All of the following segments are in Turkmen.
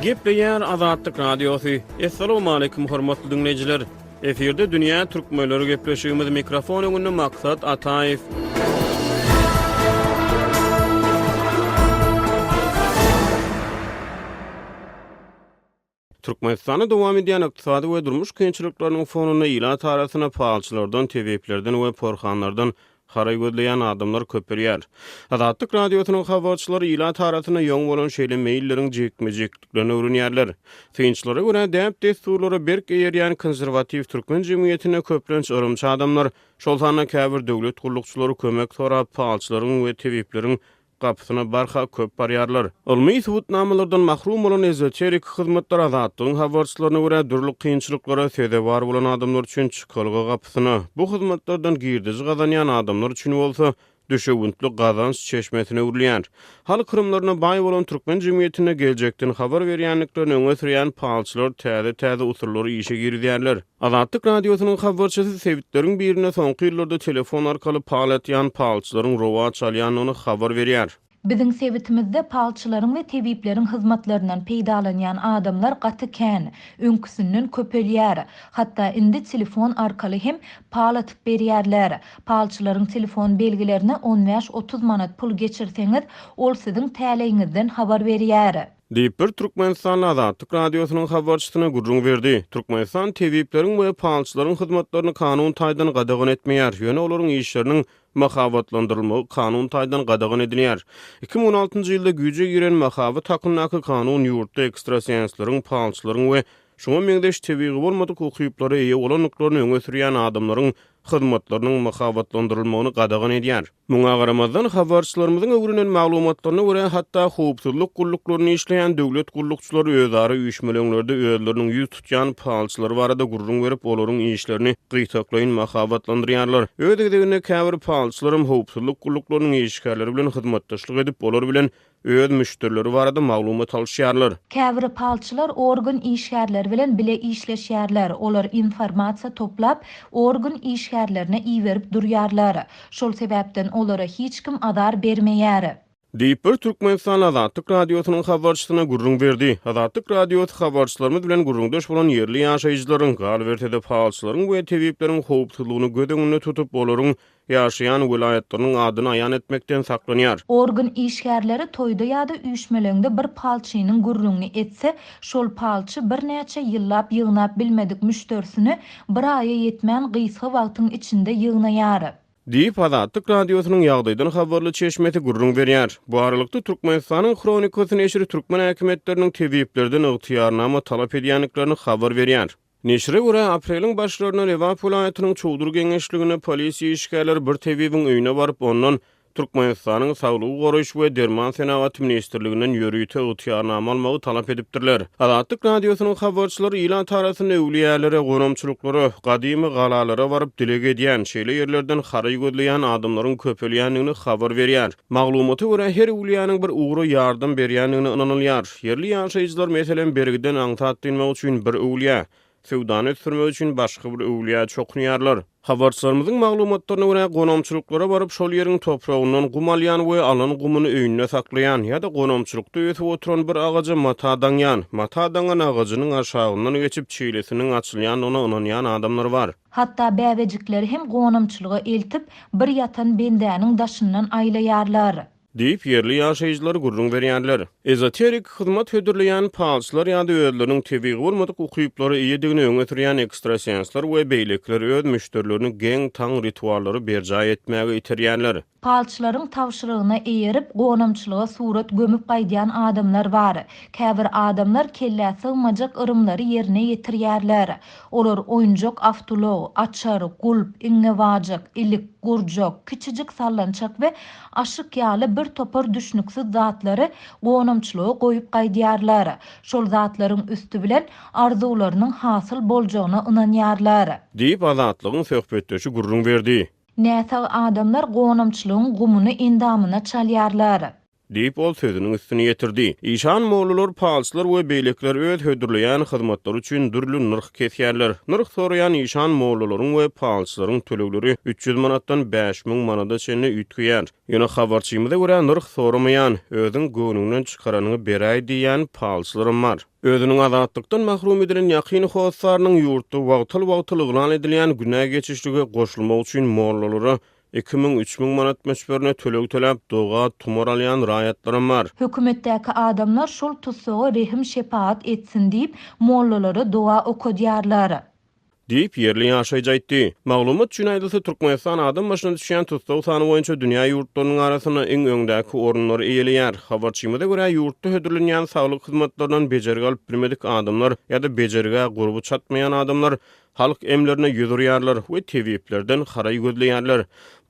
Gepleýär Azatlyk Radiosy. Assalamualaikum hormatly diňleýjiler. Efirde dünýä türkmenleri gepleşigimiz mikrofon öňünde Maksat Ataýew. Türkmenistanda dowam edýän ykdysady we durmuş kynçylyklarynyň fonunda ilat arasynda palçylardan, tebiplerden we porhanlardan haraý gözleýän adamlar köpelýär. Azatlyk Radiosynyň habarçylary ilat arasynda ýoň bolan şeýle meýilleriň jikme-jikliklerini öwrenýärler. Synçylara görä, däp-dessurlara berk eýerýän konserwatiw türkmen jemgyýetinde köplenç yrymçy adamlar, şol sanda käbir döwlet gullukçylary kömek sorap palçylaryň we tebipleriň gapysyna barha köp barýarlar. Ylmy subutnamalardan mahrum bolan ezoterik hyzmatlar Azatlygyň habarçylaryna görä, dürli kynçylyklara sezewar bolan adamlar üçin çykalga gapysyna, bu hyzmatlardan girdeji gazanýan adamlar üçin bolsa, düşewüntli gazanç çeşmesine öwrülýär. Halk yrymlaryna baý bolan türkmen jemgyýetinde geljekden habar berýändiklerini öňe sürýän palçylar täze-täze usullary işe girizýärler. Azatlyk Radiosynyň habarçysy sebitleriň birinde soňky ýyllarda telefon arkaly pal atýan palçylaryň rowaç alýandygyny habar berýär. Biziň sebitimizde palçylaryň we tebipleriň hyzmatlaryndan peýdalanýan adamlar gaty kän, öňküsinden köpelýär. Hatda indi telefon arkaly hem pal atyp berýärler. Palçylaryň telefon belgilerine on bäş-otuz manat pul geçirseňiz, ol siziň täleýiňizden habar berýär. Diýip, bir türkmenistanly Azatlyk Radiosynyň habarçysyna gürrüň berdi. Türkmenistan tebipleriň we palçylaryň hyzmatlaryny kanun taýdan gadagan etmeýär, ýöne olaryň işleriniň mahabatlandyrylmagy kanun taýdan gadagan edilýär. 2016-njy ýylda güýje giren Mahabat hakyndaky kanun ýurtda ekstrasensleriň, palçylaryň we şuňa meňzeş tebigy bolmadyk ukyplara eýe bolandyklaryny öňe sürýän adamlaryň hyzmatlarynyň mahabatlandyrylmagyny gadagan edýär. Muňa garamazdan, habarçylarymyzyň öwrenen maglumatlaryna görä, hatda howpsuzlyk gulluklarynda işleýän döwlet gullukçylary özara üýşmeleňlerde özleriniň ýüz tutýan palçylary barada gürrüň berip, olaryň işlerini gytaklaýyn mahabatlandyrýarlar. Öz gezeginde käbir palçylaram howpsuzlyk gulluklarynyň işgärleri bilen hyzmatdaşlyk edip, olar bilen öz müşderileri barada maglumat alyşýarlar. Käbir palçylar organ işgärleri bilen bile işleşýärler, olar informasiýa toplap, organ işgärlerine iberip durýarlar. Şol sebäpden olara hiç kim azar bermeýär. Diýip, bir türkmenistanly Azatlyk Radiosynyň habarçysyna gürrüň berdi. Azatlyk Radiosy habarçylarymyz bilen gürrüňdeş bolan ýerli ýaşaýjylaryň, galyberse-de palçylaryň we tebipleriň howpsuzlygyny göz öňünde tutup, olaryň ýaşaýan welaýatlarynyň adyny aýan etmekden saklanýar. Organ işgärleri toýda ýa-da üýşmeleňde bir palçynyň gürrüňini etse, şol palçy birnäçe ýyllap ýygnap bilmedik müşderisini bir aýa ýetmän gysga wagtyň içinde ýygnaýar. Diýip, Azatlyk Radiosynyň ýagdaýdan habarly çeşmesi gürrüň berýär. Bu aralykda, Türkmenistanyň Hronikasy neşiri türkmen häkimiýetleriniň tebiplerden ygtyýarnama talap edýändiklerini habar berýär. Neşire görä, apreliň başlarynda Lebap welaýatynyň Çowdur geňeşliginde polisiýa işgärleri bir tebibiň öýüne baryp, ondan Türkmenistanyň Saglygy goraýyş we derman senagaty ministrliginden ýörite ygtyýarnama almagy talap edipdirler. Azatlyk Radiosynyň habarçylary ilat arasynda öwlüýälere, gonamçylyklara, gadymy galalara baryp dileg edýän, şeýle ýerlerden haraý gözleýän adamlaryň köpelýändigini habar berýär. Maglumata görä, her öwlüýäniň bir ugra ýardam berýändigine ynanylýar. Ýerli ýaşaýjylar, meselem, bergiden aňsat dynmak üçin bir öwlüýä, söwdany ösdürmek üçin başga bir öwlüýä çokunýarlar. Habarçylarymyzyň maglumatlaryna görä, gonamçylyklara baryp, şol ýeriň topragyndan gum alýan we alan gumuny öýünde saklaýan ýa-da gonamçylykda ösüp oturan bir agaja mata daňýan, mata daňan agajynyň aşagyndan geçip, çilesiniň açylýandygyna ynanýan adamlar bar. Hatda bäbejikleri hem gonamçylyga eltip, bir ýatan bendäniň daşyndan aýlaýarlar. Diýip, ýerli ýaşaýjylar gürrüň berýärler. Ezoterik hyzmat hödürleýän palçylar ýa-da özleriniň tebigy bolmadyk ukyplara eýedigini öňe sürýän ekstrasensler we beýlekiler öz müşderilerini geň-taň rituallary berjaý etmäge iterýärler. Palçylaryň tabşyrygyna eýerip, gonamçylyga surat gömüp gaýdýan adamlar bar. Käbir adamlar kellä sygmajak yrymlary ýerine ýetirýärler. Olar oýunjak awtoulag, açar, gulp, iňňebajyk, ilik, gurjak, kiçijik sallançak we aşyk ýaly bir topar düşnüksiz zatlary gonamçylyga goýup gaýdýarlar. Şol zatlaryň üsti bilen arzuwlarynyň hasyl boljagyna ynanýarlar. Diýip, Azatlygyň söhbetdeşi gürrüň berdi. Näsag adamlar gonamçylygyň gumuny endamyna çalýarlar. Diýip, ol sözüniň üstüni ýetirdi. Işan mollalar, palçylar we beýlekiler öz hödürleýän hyzmatlary üçin dürli nyrh kesýärler. Nyrh soraýan işan mollalaryň we palçylaryň tölegleri 300 manatdan 5000 manada çenli üýtgeýär. Ýöne habarçymyza görä, nyrh soramaýan, özüň göwnüňden çykaranyňy beräý diýýän palçylaram bar. Özüniň azatlykdan mahrum edilen ýakyn hossarynyň ýurtda wagtal-wagtal yglan edilýän günä geçişlige goşulmak üçin mollalara 2000, 3000 manat möçberinde töleg töläp, doga, tumar alýan raýatlaram bar. Hökümetdäki adamlar şol tussaga rehim-şepagat etsin diýip, mollalara doga okadýarlar. Diýip, ýerli ýaşaýjy aýtdy. Maglumat üçin aýdylsa, Türkmenistan adam başyna düşýän tussag sany boýunça dünýä ýurtlarynyň arasynda iň öňdäki orunlary eýeleýär. Habarçymyza görä, ýurtda hödürlenýän saglyk hyzmatlaryndan bejergi alyp bilmedik adamlar ýa-da bejergä gurby çatmaýan adamlar halk emlerine ýüz urýarlar we tebiplerden haraý gözleýärler.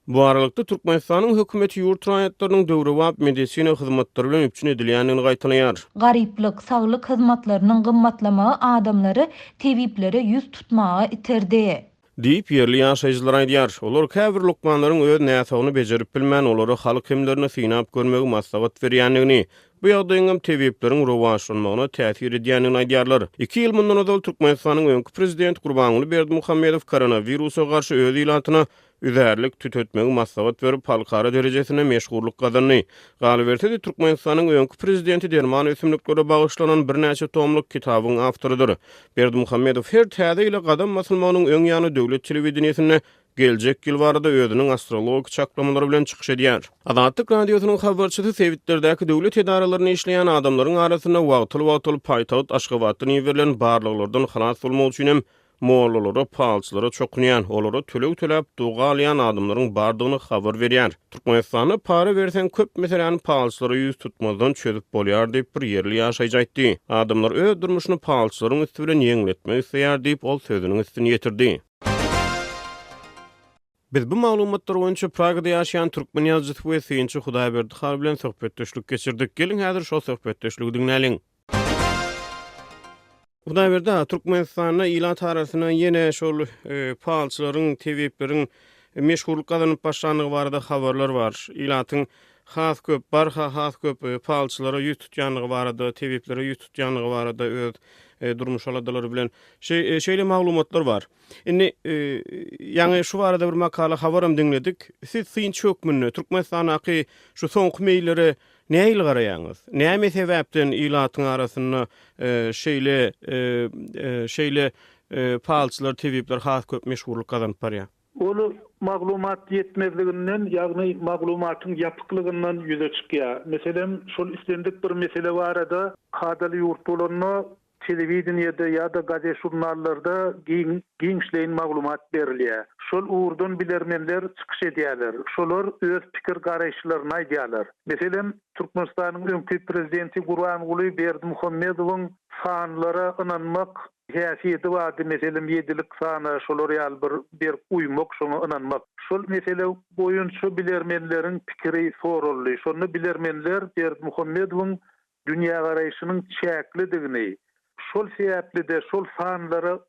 Bu aralykda, Türkmenistanyň hökümeti ýurt raýatlarynyň döwrebap medisina hyzmatlary bilen üpjün edilýändigini gaýtalaýar. Garyplyk, saglyk hyzmatlarynyň gymmatlamagy adamlary tebiplere ýüz tutmaga iterdi. Diýip, ýerli ýaşaýjylar aýdýar. Olar käbir lukmanlaryň öz näsagyny bejerip bilmän, olara halk emlerini synap görmegi maslahat berýändigini, bu ýagdaýyňam tebipleriň rowaçlanmagyna täsir edýändigini aýdýarlar. Iki ýyl mundan ozal Türkmenistanyň öňki prezidenti Gurbanguly Berdimuhamedow koronawirusa garşy öz ilatyna üzärlik tütetmegi maslahat berip, halkara derejesinde meşhurlyk gazandy. Galyberse-de, Türkmenistanyň öňki prezidenti derman ösümliklere bagyşlanan birnäçe tomluk kitabyň awtorydyr. Berdimuhamedow her täze ýyla gadam basylmagynyň öň ýany döwlet telewideniýesinde geljek ýyl barada özüniň astrologik çaklamalary bilen çykyş edýär. Azatlyk Radiosynyň habarçysy sebitlerdäki döwlet edaralarynda işleýän adamlaryň arasynda wagtal-wagtal paýtagt Aşgabatdan iberilen barlaglardan halas bolmak üçin hem mollalara, palçylara çokunýan, olara töleg töläp doga alýan adamlaryň bardygyny habar berýär. Türkmenistanda para berseň köp meseläni palçylara ýüz tutmazdan çözüp bolýar diýip, bir ýerli ýaşaýjy aýtdy. Adamlar öz durmuşyny palçylaryň üsti bilen ýeňletmek isleýär diýip, ol sözüniň üstüni ýetirdi. Biz bu maglumatlar boýunça Pragada ýaşaýan türkmen ýazyjysy we synçy Hudaýberdi Hal bilen söhbetdeşlik geçirdik. Geliň häzir şol söhbetdeşligi diňläliň. Hudaýberdi aga, Türkmenistanda ilat arasynda ýene şol palçylaryň, tebipleriň meşhurlyk gazanyp başlandygy barada habarlar bar. Ilatyň has köp, barha has köp palçylara ýüz tutýandygy barada, tebiplere ýüz tutýandygy barada öz durmuş aladalary bilen şeýle maglumatlar bar. Indi ýaňy şu barada bir makala habaram diňledik. Siz synçy hökmünde Türkmenistandaky şu soňky meýillere Nähili garaýaňyz? Näme sebäpden ilatyň arasynda şeýle şeýle palçylar, tebipler has köp meşhurlyk gazanyp barýar? Ol maglumat ýetmezliginden, ýagny maglumatyň ýapyklygyndan ýüze çykýar. Meselem, şol islendik bir mesele barada kadaly ýurt bolanda Telewideniýede ýa-da gazet-žurnallarda giň, giňişleýin maglumat berilýär. Şol ugurdan bilermenler çykyş edýärler. Şolar öz pikir-garaýyşlaryny aýdýarlar. Meselem, Türkmenistanyň öňki prezidenti Gurbanguly Berdimuhamedowyň sanlara ynanmak häsiýeti bardy, meselem, ýedilik sana şolar ýaly bir berk uýmak, şoňa ynanmak. Şol mesele boýunça bilermenleriň pikiri soraldy. Şonda bilermenler Berdimuhamedowyň dünýägaraýşynyň çäklidigini, şol sebäpli-de şol sanlara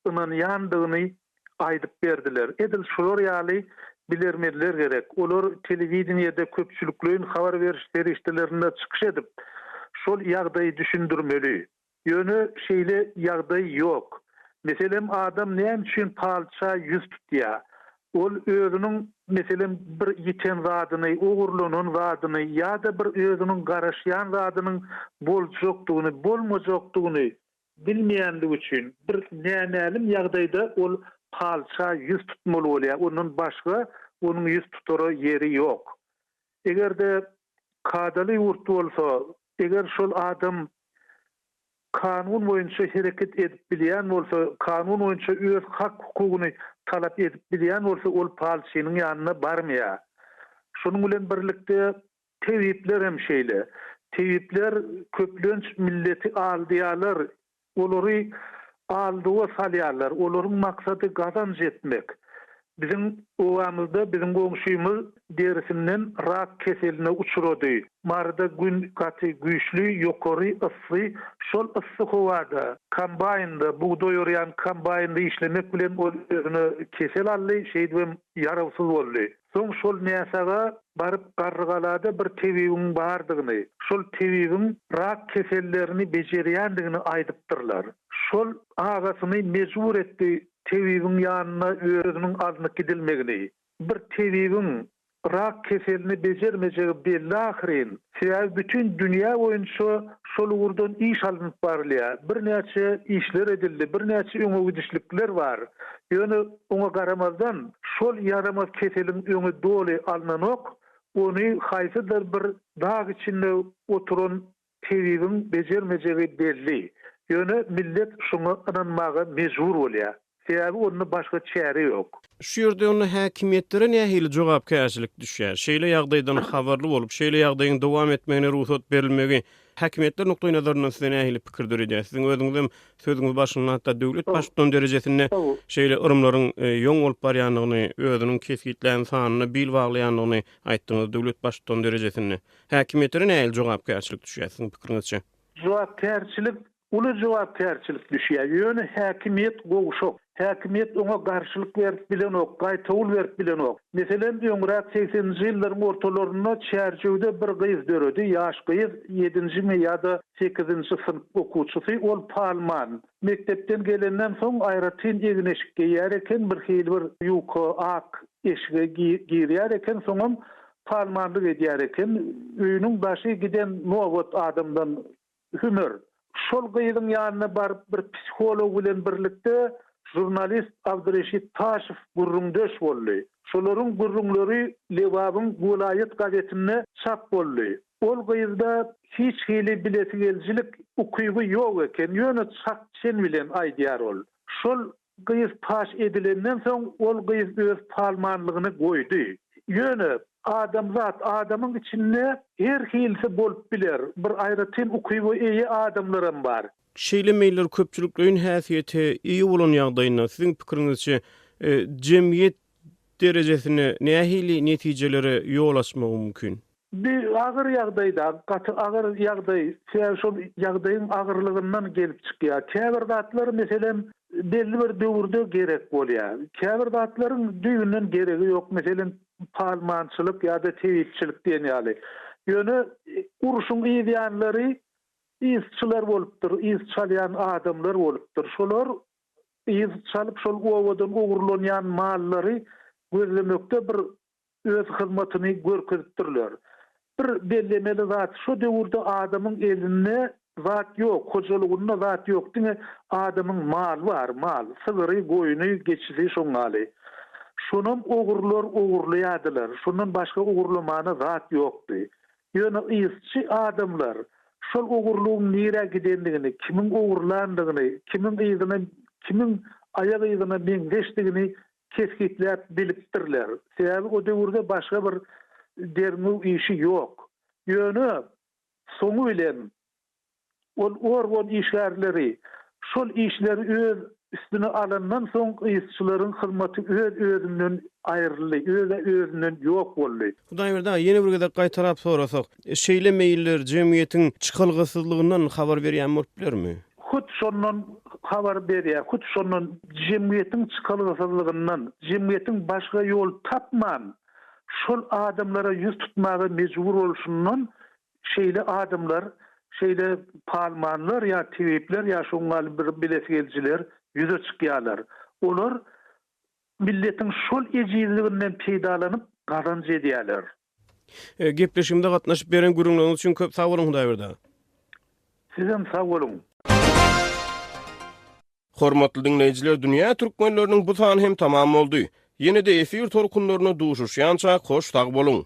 ynanýandygyny aýdyp berdiler. Edil şular ýaly bilermenler gerek. Olar telewideniýede, köpçülikleýin habar beriş serişdelerinde çykyş edip, şol ýagdaýy düşündirmeli. Ýöne şeýle ýagdaý ýok. Meselem, adam näme üçin palça ýüz tutýar? Ol özüniň, meselem, bir ýiten zadyny, ogurlanan zadyny ýa-da bir özüniň garaşýan zadynyň boljakdygyny, bolmajakdygyny bilmeýänligi üçin, bir nämälim ýagdaýda ol palça ýüz tutmaly bolýar. Ondan başga onuň ýüz tutara ýeri ýok. Eger-de kadaly ýurt bolsa, eger şol adam kanun boýunça hereket edip bilýän bolsa, kanun boýunça öz hak-hukugyny talap edip bilýän bolsa, ol palçynyň ýanyna barmaýar. Şonuň bilen birlikde tebipler hem şeýle. Tebipler köplenç milleti aldaýarlar, Olary aldawa salýarlar. Olaryň maksady gazanç etmek. Biziň obamyzda biziň goňşymyz derisinden rak keseline uçrady. Maryda gün gaty güýçli, ýokary, yssy. Şol yssy howada kombaýnda, bugdaý orýan kombaýnda işlemek bilen ol özüne kesel aldy, şeýdibem ýarawsyz boldy. Soň şol näsaga. Baryp Garrygalada bir tebibiň bardygyny, şol tebibiň rak kesellerini bejerýändigini aýdypdyrlar. Şol agasyny mejbur etdi tebibiň ýanyna özüniň alnyp gidilmegini. Bir tebibiň rak keselini bejermejegi belli ahyryn. Sebäbi bütin dünýä boýunça şol ugurdan iş alnyp barylýar. Birnäçe işler edildi, birnäçe öňe gidişlikler bar. Ýöne oňa garamazdan, şol ýaramaz keseliň öňi doly alnanok, ony haýsydyr bir dag içinde oturan tebibiň bejermejegi belli. Ýöne millet şoňa ynanmaga mejbur bolýar. Sebäbi onda başga çäre ýok. Şu ýerde onda häkimiýetlere nähili jogapkärçilik düşýär? Şeýle ýagdaýdan habarly bolup, şeýle ýagdaýyň dowam etmegine rugsat berilmegi häkimiýetler nukdaýnazaryndan size nähili pikir döredýär? Siziň özüňizem sözüňiz başynda hatda döwlet baştutan derejesinde şeýle yrymlaryň ýoň bolup barýandygyny, özüniň kesgitlän sanyna bil baglaýandygyny aýtdyňyz döwlet baştutan derejesinde. Häkimiýetlere nähili jogapkärçilik düşýär siziň pikiriňizçe? Jogapkärçilik Uly jogapkärçilik düşýär. Ýöne häkimiýet gowşak. Häkimiýet oňa garşylyk berip bilenok, gaýtawul berip bilenok. Meselem, öňräk segseninji ýyllaryň ortalarynda Çärjewde bir gyz döredi, ýaş gyz, ýedinjimi ýa-da sekizinji synp okuwçysy, ol palman. Mekdepden gelenden soň aýratyn egin-eşik geýýär eken, birhili bir ýuka ak eşige girýär eken, soňam palmanlyk edýär eken. Öýüniň daşy giden nobat adamdan Hümer, şol gyzyň ýanyna baryp bir psiholog bilen birlikde žurnalist Abdyreşit Taşow gürrüňdeş boldy. Şolaryň gürrüňleri Lebabyň welaýat gazetinde çap boldy. Ol gyzda hiç hili bilesigelijilik ukyby ýok eken, ýöne çak-çen bilen aýdýar ol. Şol Gyz paş edilenden soň ol gyz öz palmanlygyny goýdy. Ýöne adamzat, adamyň içinde her hilisi bolup biler, bir aýratyn ukyba eýe adamlaram bar. Şeýle meýiller köpçülikleýin häsiýete eýe bolan ýagdaýynda, siziň pikiriňizçe, jemgyýet derejesinde nähili netijelere ýol açmagy mümkin? Bu agyr ýagdaý-da, gaty agyr ýagdaý. Sebäbi şol ýagdaýyň agyrlygyndan gelip çykýar. Käbir zatlar, meselem, belli bir döwürde gerek bolýar. Käbir zatlaryň düýbünden geregi ýok, meselem, palmançylyk ýa-da tebipçilik diýen ýaly. Ýöne urşuň yz ýanlary yzçylar bolupdyr, yz çalýan adamlar bolupdyr. Şolar yz çalyp, şol obadan ogurlanýan mallary gözlemekde bir öz hyzmatyny görkezipdirler. Bir bellemeli zat, şo döwürde adamyň elinde zat ýok, hojalygynda zat ýok, diňe adamyň maly bar, mal, sygyry, goýny, geçisi şoň ýaly. Şonam ogrular ogurlaýardylar, şondan başga ogurlamana zat ýokdy. Ýöne yzçy adamlar şol ogurlygyň nirä gidendigini, kimiň ogurlandygyny, kimiň yzyna, kimiň aýak yzyna meňzeşdigini kesgitläp bilipdirler. Sebäbi o döwürde başga bir derňew işi ýok. Ýöne soňy bilen ol organ işgärleri şol işleri öz üstüne alandan soň yzçylaryň hyzmaty öz-özünden aýryldy, öz-özünden ýok boldy. Hudaýberdi aga, ýene bir gezek gaýtalap sorasak, şeýle meýiller jemgyýetiň çykalgasyzlygyndan habar berýän bolup bilermi? Hut şondan habar berýär, hut şondan, jemgyýetiň çykalgasyzlygyndan, jemgyýetiň başga ýol tapman, şol adamlara ýüz tutmaga mejbur bolşundan şeýle adamlar, şeýle palmanlar ýa tebipler ýa şoň ýaly bir bilesigelijiler ýüze çykýarlar. Olar milletiň şol ejizliginden peýdalanyp gazanç edýärler. Gepleşigimize gatnaşyp beren gürrüňleriňiz üçin köp sag boluň Hudaýberdi aga. Sizem sag boluň. Hormatly diňleýjiler Dünýä Türkmenleriniň bu sany hem tamam boldy. Ýene-de efir tolkunlarynda duşuşýançak hoş sag boluň.